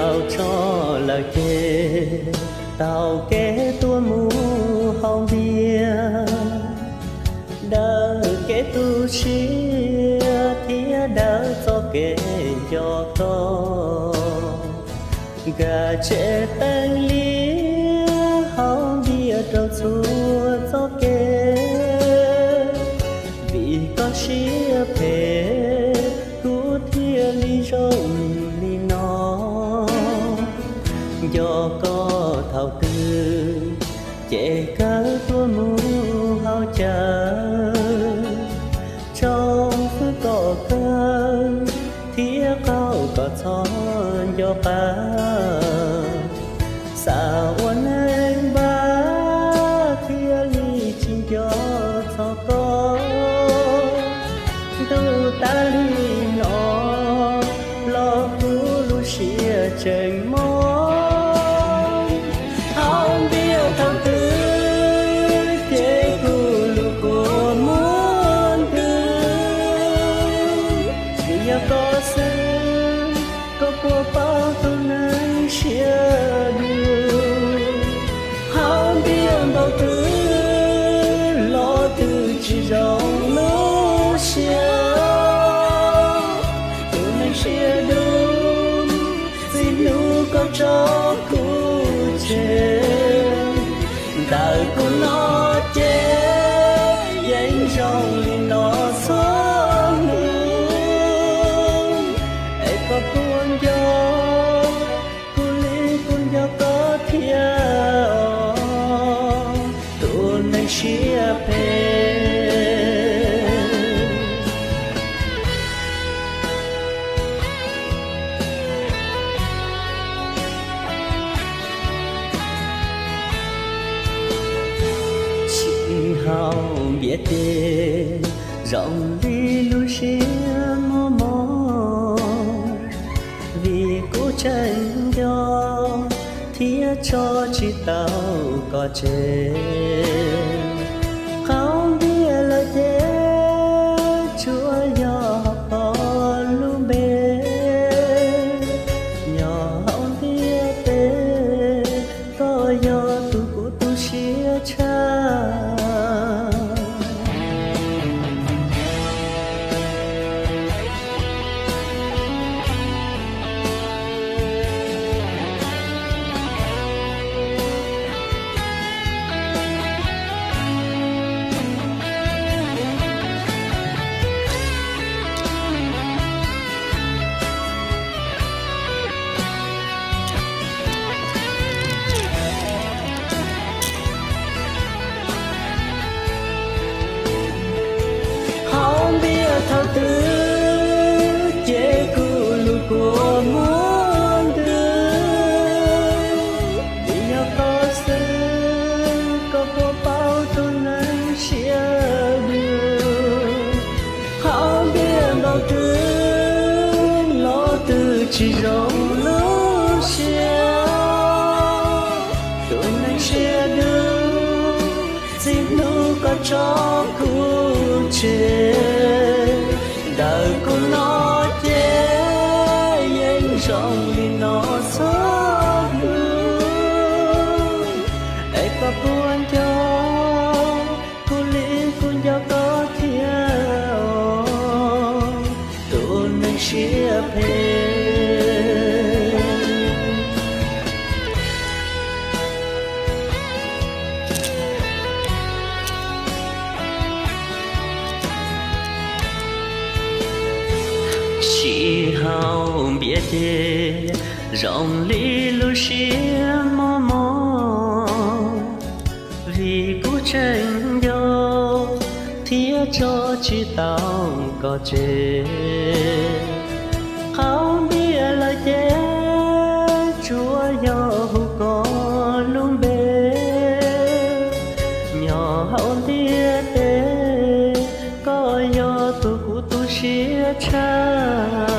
Tau tso lawm ces taug kev tuaj mus hauv ntiaj, dawm kev tu siab thiab dawm txoj kev nco koj. Nkag tsev teeb liab hauv ntiaj rau txhua txoj kev, vim koj siab phem kuv thiaj li zoo li no. Nco koj thaum twg ces kawg tuaj mus hauv caw, tsoo hwb kom kawg thiab qaug kom txhob nco qab. Xav ua neeg npab thiaj li tsis nco txog koj. Ntuj, tas li no los kuv lub siab tseem mob. Hauv ntiaj thaum twg ces kuv lub kua muag ntws, vim yog koj xwb, koj puas paub tus neeg siab dub. Hauv ntiaj npaum twg los twb tsis zoo lub siab. Tus neeg siab dub, txij hnub koj tso kuv tseg, ntawm kuv no ces yeej zoo li no txhua hnub. Es koj puas nco kuv li kuv nco koj thiab, tus neeg siab phem? Tsis haus npias ces zoo li lub siab mos mos, vim kuv tseem nco thiab tso tsis tau koj tseg. Qaug npias lawm ces tsuas yog pom lub npe, nyob hauv ntiaj teb koj yog tus kuv tu siab tshaj. Hauv ntiaj thaum twg ces kuv lub kua muag ntws, vim yog koj xwb, koj puas paub tus neeg siab dub. Hauv ntiaj npaum twg los twb tsis zoo lub siab. Tus neeg siab dub, txij hnub koj tso kuv tseg, ntawm kuv no ces yeej zoo li no txhua hnub. Es koj puas nco kuv li kuv nco koj thiab, tus neeg siab phem? Tsis haus npias ces zoo li lub siab mos mos, vim kuv tseem nco thiab tso tsis tau koj tseg. Qaug npias lawm ces tsuas yog hu koj lub npe, nyob hauv ntiaj teb koj yog tus kuv tu siab tshaj.